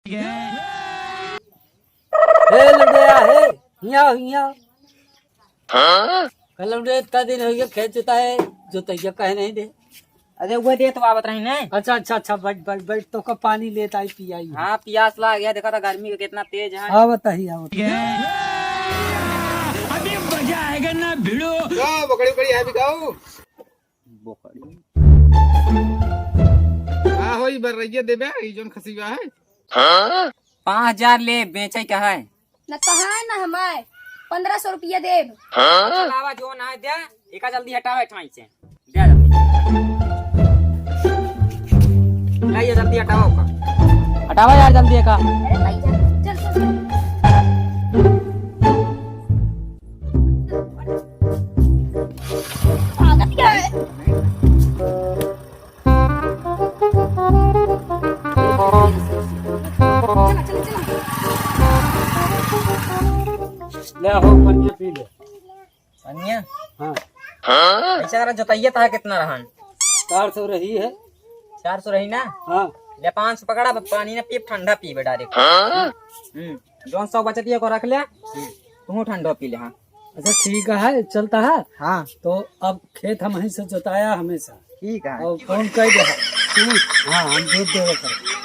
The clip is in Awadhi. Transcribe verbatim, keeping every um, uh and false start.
हे लौंडिया, हे, हियाँ, हियाँ। हाँ? कल लौंडिया, इतना दिन हो गया, खेत जोताए, जोतैया कहे नहीं दे। अरे, वो दे तो आवत रही नहीं। अच्छा, अच्छा, अच्छा, बैठ, बैठ, बैठ, तो का पानी लेत आई, पियाई। हाँ, पियास लाग गया, देखा था गर्मी का कितना तेज है। आवत ही, आवत ही। अभी मजा आएगा ना भिड़ो। का बकरी, बकरी है, बिकाऊ? बोकड़ी। का होई बर्रैया देबे, ई जौन खसीबा है? पाँच हजार ले, बेचे का है? न तो है, न हमार। पन्द्रह सौ रुपया देब। चलावा, जौन है दे, एका जल्दी हटावे ठाई से। दे जल्दी। लाइए, जल्दी हटावा ओका। हटावा यार, जल्दी एका। अरे भाई, चल, चल, चल, चल। भागत क्या है? चला, चला, चला। ले हो, पनिया पी ले। पनिया? हाँ। ऐसा करा, जोतैया तहा कितना रहन? चार सौ रही है। चार सौ रही ना? हाँ। ले, पाँच सौ पकड़ा, अब पानी ना पीब, ठंडा पीबे direct। हम्म, जौन सौ बचत है, ओको रख ले। तू ठंडा पी ले, हाँ। अच्छा, ठीक है, चलता है। हाँ। तो अब खेत हम यहीं से जोताया हमेशा। ठीक है। और फोन कर दे। ठीक। हाँ, हम जोत देवे कर।